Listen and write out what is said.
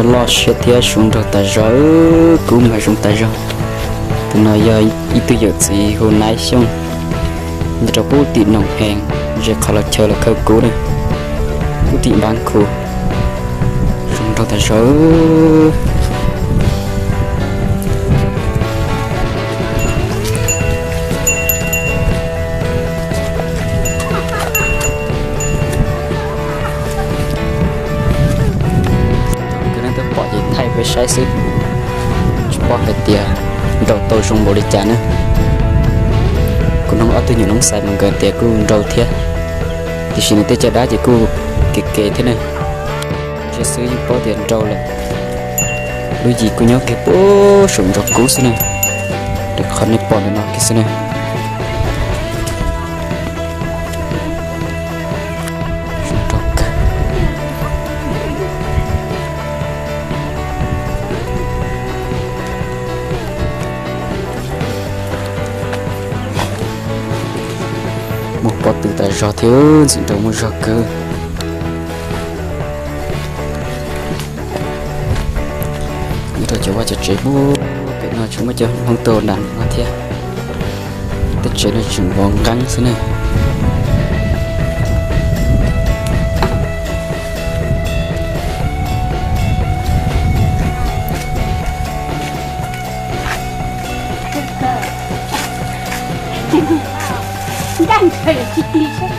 Loj siab thiab zoo nraug tas zog, kub mas zoo tas zog. Tus no yog ib tug yawm txiv hu Naiv Xyooj, nyob rau pub tim Noom Ees, ze qhov los chaw los khaws kub na, pub tim Npab Khu. Zoo nraug tas zog. Nkawd twb pom ces thaij peb saib xwb, tsis paub hais tias nraug tau zoo npaum li cas na. Kuv noog ob tug nyuam noob xais mas nkawd tias kuj nraug thiab, tiam sis nws tej caj dab ces kuj kev kev thiab na. Ntsia xwb yeej paub tias nraug lawm. Lub yim kuj nyob kiag puag saum ntsos kub xwb na, qhov nej pom ntawm no kiag xwb na. Muaj pob tw tas zog thiab, ntxim nraug muaj zog kawg. Nyob rau cov vaj cov tsev puag pem no tseem muaj cov Hmoob tuaj nram no thiab. Tej tsev no tseem vov nqeeb xwb na. Nkaj ntshai tsis ti sab